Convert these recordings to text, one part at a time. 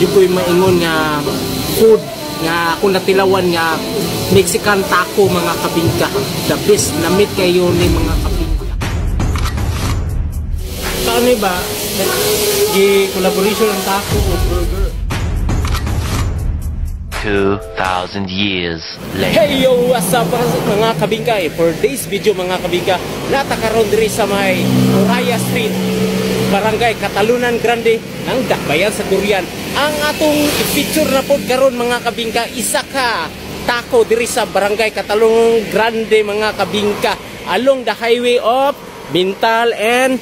jud ko'y maingon nga food nga akong natilawan nga Mexican taco mga kabingka. The best, namit kayo ni mga kabingka. Sa ano ba? Gi collaboration ang taco o burger. 2,000 years later. Hey yo, what's up mga kabingka? For this video mga kabingka, natakaroon diri sa may Uraya Street, Barangay Catalunan Grande ng Dakbayan sa Turian. Ang atong i-feature na pod karon mga kabingka, isa ka taco diri sa Barangay Catalunan Grande mga kabingka, along the highway of Mintal and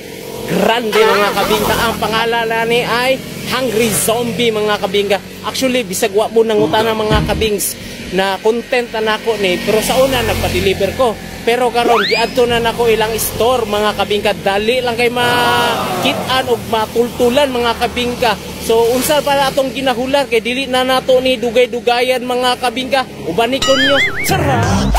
Grande mga kabingka. Ang pangalan ni ay Hungry Zombie mga kabingka. Actually, bisag wa mo nangutana mga kabings na content na nako ni, pero sa una nagpa-deliver ko. Pero karon giadto na nako ilang store mga kabingka. Dali lang kay makit-an og matultulan mga kabingka. So unsa pala atong ginahular kay dili na nato ni dugay-dugayan mga kabingka. Ubani ko nyo. Sarap!